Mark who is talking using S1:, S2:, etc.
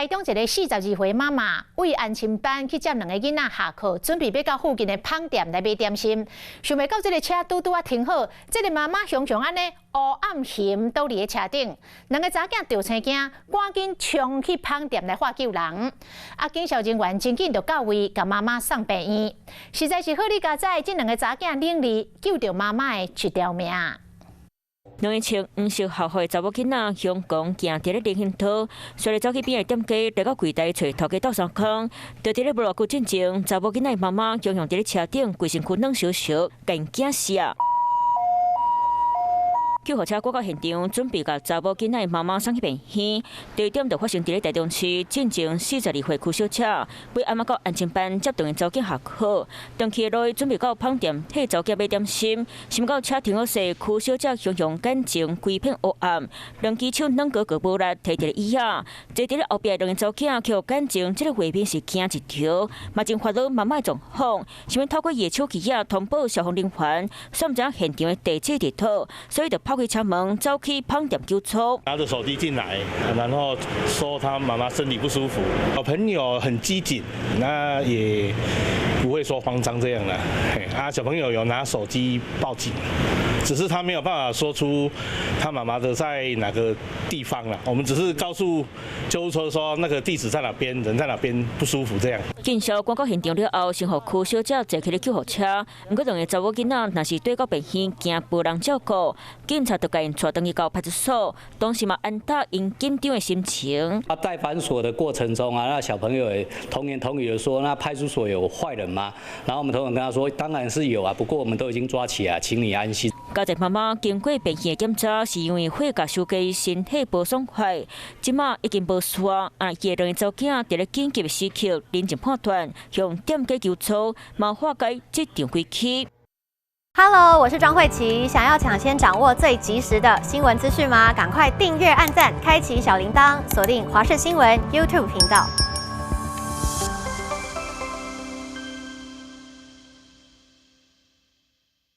S1: 台中一个42歲媽媽為安親班去接兩个囡仔下課，準備欲到附近的麭店來買點心，想袂到這个車拄拄仔停好，這个媽媽雄雄按呢烏暗熊倒佇咧車頂，兩个查某囝著青驚，趕緊衝去麭店來喝救人。啊，警消人員真緊就到位，共媽媽送病院。實在是好哩佳哉，這兩个查某囝伶俐救著媽媽的一條命。
S2: 兩个穿黃色校服的查某囡仔，雄強行佇咧人行道，隨咧走去邊的店家，來到櫃台揣頭家鬥相共。就佇咧無偌久進前，查某囡仔的媽媽雄雄佇咧車頂，規身軀軟燒燒，共𪜶驚死。救護車趕到現場，準備共查某囡仔的媽媽送去病院。地點就發生佇咧台中市，進前42歲柯小姐，欲按仔到安親班接兩个查某囝下課，轉去的路準備到麭店替查某囝買點心，想袂到車停好勢，柯小姐雄雄眼前規片烏暗，兩支手軟閣閣無力，提著椅仔，坐佇咧後壁兩个查某囝予眼前這个畫面是驚一跳，嘛真煩惱媽媽的狀況，想欲透過伊的手機仔通報消防人員，煞毋知影現場的地址佇佗，所以就拍開車門走去麭店求助。
S3: 拿着手機進來，然後說他媽媽身體不舒服。小朋友很機警，那也不會說慌張這樣的。啊，小朋友有拿手機報警，只是他沒有辦法說出他媽媽的在哪個地方啦。我們只是告訴救護車說那個地址在哪邊，人在哪邊不舒服這樣。
S2: 警消趕到現場了後，先予柯小姐坐起咧救護車。毋過兩个查某囡仔若是綴到病院，驚無人照顧，警察就共𪜶帶轉去到派出所。當時嘛，安搭𪜶緊張的心情。
S4: 啊，在反鎖的過程中啊，那小朋友也童言童語的說：“那派出所有壞人嗎？”然後我們同仁跟他說：“當然是有啊，不過我們都已經抓起來，請你安心。”
S2: 加在媽媽經過病院的檢查，是因為血壓傷低，身體無爽快，這馬已經無事啊。伊的兩个查某囝佇咧緊急的時刻臨陣判斷，向店家求助，嘛化解這場危機。
S5: Hello，我是莊慧琪。想要搶先掌握最及時的新聞資訊嗎？趕快訂閱、按讚、開啟小鈴鐺，鎖定華視新聞 YouTube 頻道。